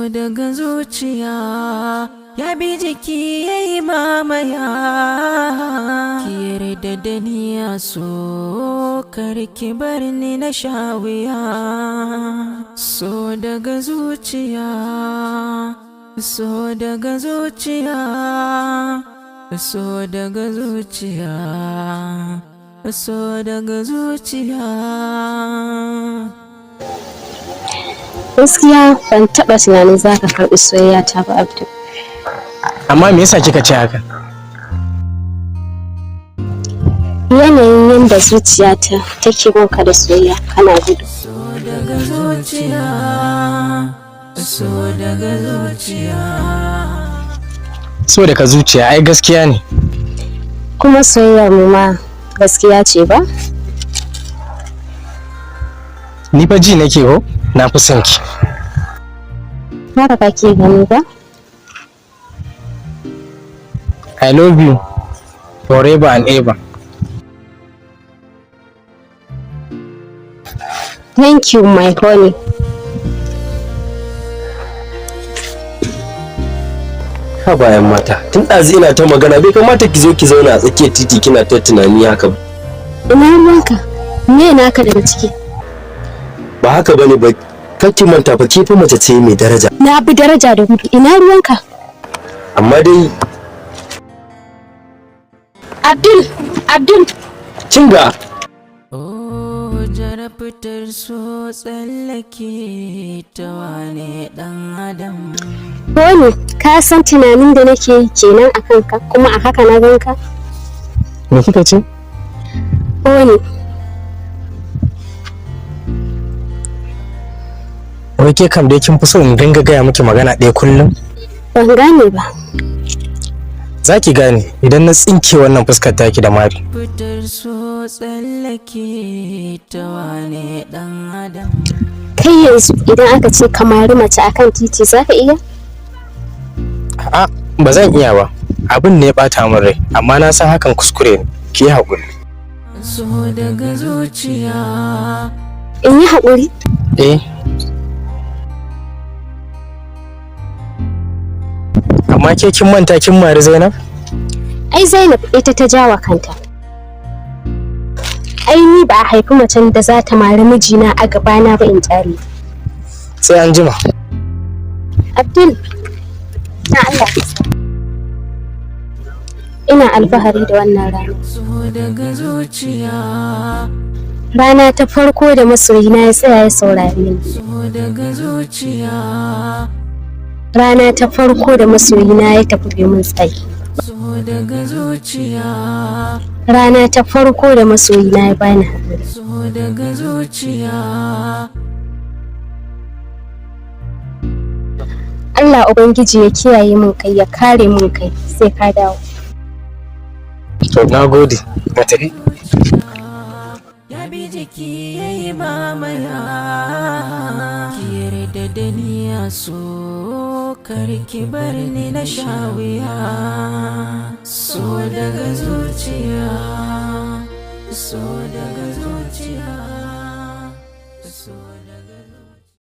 So daga zuciya ya bi jiki ya yi mamaya. Ki yarda da ni a so, kar ki bar ni na sha wuya. So daga zuciya, so daga zuciya, so daga zuciya, so daga zuciya. Gaskiya ban taɓa tunanin za ka karɓi soyayya ta ba, Abdul. Amma me yasa kika ce haka? Yanayin yadda zuciyata take gonka da soyayya, kana gudu. So daga zuciya, so daga zuciya. So daga zuciya ai gaskiya ne. Kuma soyayyar mu ma gaskiya ce ba? Ni fa ji nake ko na fi son ki. Haka kake gani ba? I love you forever and ever. Thank you, my honey. Ha, bayan mata, tun ɗazu ina ta magana, bai kamata ki zo ki zauna a tsakiyar titi kina ta tunani haka ba. Ina ruwanka? Me naka daga ciki? Ba haka bane ba, kar ki manta fa ke fa mace ce mai daraja. Na bi daraja da gudu. Ina ruwanka? Amma dai Abdul, Abdul. Kin ga. Oh, jarabtar so tsallake ta wane ɗan adam. Honey, ka san tunanin da nake yi kenan a kanka, kuma a haka na ganka? Me kika ce? Honey. Wai ke kam dai kin fi so in dinga gaya miki magana ɗaya kullum? Ban gane ba. Za ki gane idan na tsinke wannan fuskar taki da mari. Fitar so tsallake ta wane ɗan adam. Kai yanzu idan aka ce ka mari mace akan titi, za ka iya? A'a, ba zan iya ba. Abin ne ya ɓata min rai, amma na san hakan kuskure ne. Ki yi haƙuri. So daga zuciya. In yi haƙuri? Eh. Amma ke kin manta kin mari Zainab? Ai Zainab ita ta jawa kanta. Ai ni ba a haifi macen da za ta mari mijina a gabana ba in kyale. Sai an jima. Abdul, na Allah. Ina alfahari da wannan rana. So daga zuciya. Rana ta farko da masoyina ya tsaya ya saurare ni. So daga zuciya. Rana ta farko da masoyina ya tafi bai mun tsayi. So daga zuciya. Rana ta farko da masoyina ya bani haƙuri. So daga zuciya. Allah Ubangiji ya kiyaye mun kai, ya kare mun kai, sai ka dawo. To na gode. Na tafi. Ya bi jiki ya yi mamaya. Ki yarda da ni a so, kar ki bar ni na sha wuya. So daga zuciya, so daga zuciya.